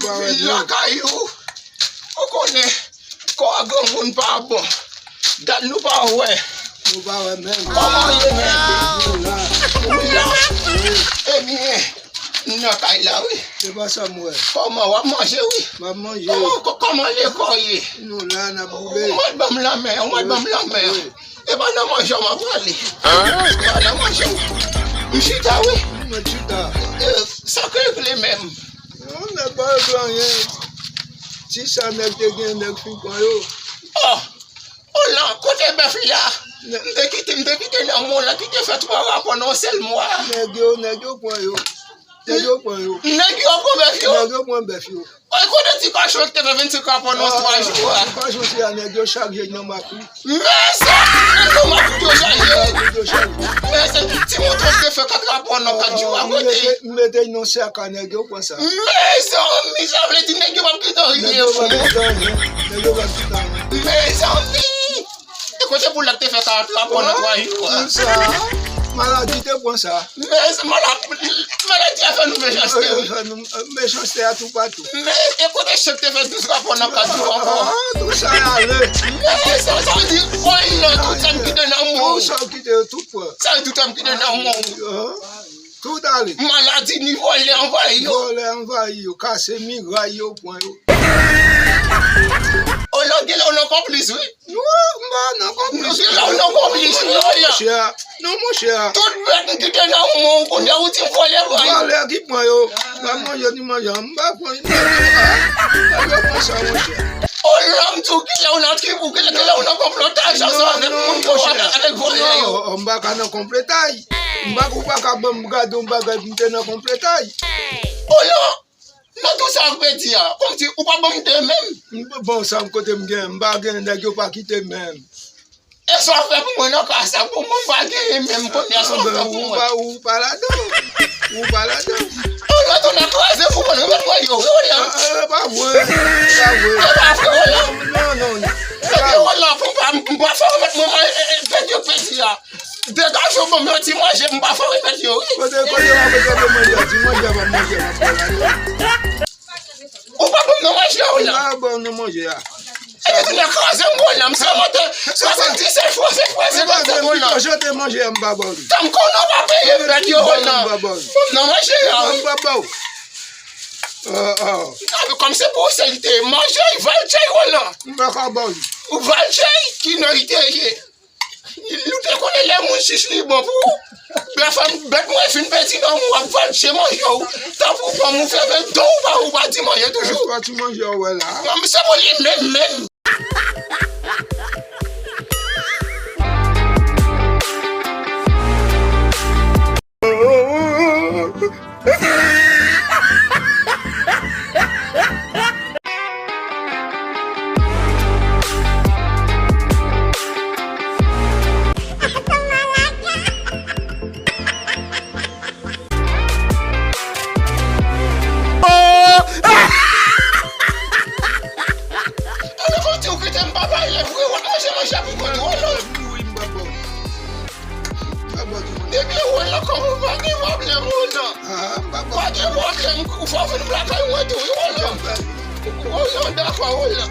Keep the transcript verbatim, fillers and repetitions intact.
Vin lakay ou. Ou konnen, kò a granmoun pa bon. Dat nou pa wè. Nou pa wè menm. Kòman w ye menm? Nou la. Ou la? Wi. Ebyen, m nan kay la, wi. Se pa sa m wè. Kòman w ap manje, wi? M ap manje. Kòman, kò-, kòman lekòl ye? Nou la, n ap boule. Ou mèt ban m lanmen, ou mèt ban m lanmen. Wi. E pa nan manje w m ap prale. E pa nan manje w. M chita, wi. M chita. E, sa k regle menm? Non, nèg pa regle anyen. Ti sa nèg te gen, nèg fin pran yo. Oh! Oh lan, kote bèf li a? M te kite, m te kite nan mwen lan ki te fè twa rapò nan yon sèl mwa. Nèg yo, nèg yo pran yo. Nèg yo pran yo. Nèg yo pran bèf yo? Nèg yo pran bèf yo. Oy, kote ti kachon ki te fè vennsenk rapò nan twa jou a? Ti kachon se a nèg yo chaje nan makou. Mezanmi, nan makou yo chaje. Makou yo chaje. Mezanmi, ti mouton ki te fè kat rapò nan kat jou a, kote? M mete, m mete nan sèk a nèg yo pran sa. Mezanmi, sa vle di nèg yo p ap kite anyen. Nèg yo p ap kite anyen. Nèg yo p ap kite anyen. Mezanmi! E kote pou lè k te fè kat rapò nan twa jou a? Sa, maladi te pran sa. Men, maladi, maladi a fè nou mechanste, wi. Fè nou, eh, mechanste a toupatou. Men, e kote chèk te fè douz rapò nan kat jou ankò? Ah, tout sa y ale. Men, sa, sa vle di, oy, non, tout sa m kite nan mwen. Tout sa w kite yo, tout pran. Sa vle di, tout sa m kite nan mwen. Ah. Tout ale. Maladi ni vòlè anvayi yo. Vòlè anvayi yo, kase miray yo, pran yo. Olan, gen lè w nan konplis, wi. Non, m pa nan konplis. Gen lè w nan konplis, wi, Olan. Non, monchè. Tout bèt m kite nan men w, kounye a ou di m vòlè anvayi. Vòlè ki pran yo. M pa manje ni manje, m pa pran. Nèg yo pran sa, monchè. Olan, m di w, gen lè w nan trip, ou gen lè, gen lè w nan konplotay, sa, sa, avèk moun yo, avèk vòlè yo. Non, m pa ka nan konplotay. M pa, ou pa ka ban m gade yon bagay pou m te nan konplotay. Olan, nan tout sa w ap di a, kòmsi ou pa ban m de menm. M pa ban w sa m kote m gen, m pa gen, nèg yo pa kite menm. E sa w ap fè pou mwen nan ka sa, pou mwen m pa genyen menm kounye a, sa w ap fè pou mwen? Ou pa, ou pa ladan. Ou pa ladan. Olan, tonè kraze pou mwen, remèt mwen yo, wi, Olan. E pa vre, e pa vre. E pa vre, Olan. Non, non, non. Ebyen, Olan, pou m pa, m pa fè remèt mwen, e, e, bèt yo pèdi a. Degaje w ban m yon ti manje, m pa fè remèt yo, wi. Kote, kote w ap mete manje, ti manje, pa manje, pa fè la. Ou pa ban m nan manje a, Olan. M pa ban w nan manje a. E di nan kraze m, Olan, m se monte swasanndisèt fwa, se fwa, se fwa, se fwa, Olan. Chante manje a, m pa ban w li. Tanm konnen w pa peye bèt yo, Olan. M pa ban w li. Ban m nan manje a. M pa ban w. Ah, ah. Kòm se pou w se li te manje, Valchey, Olan. M pa ka ban w li. Ou Valchey, ki non li te ye? Nou te konnen lè moun chich li bon pou ou. Bèf, bèt mwen fin pèdi nan mwen, w ap valche manje w. Tanpri w ban m, ou fèmen don, ou pa, ou pa di manje toujou. Èske ti manje w wè la? Non, men se pou li menm, menm. Depi ou wè l kòm ou pa gen pwoblèm, ou nan. Ah, m pa pwoblèm. Pa gen pwoblèm, ou fò vin lakay mwen tou, wi, ou nan. Ou nan dakò, ou nan.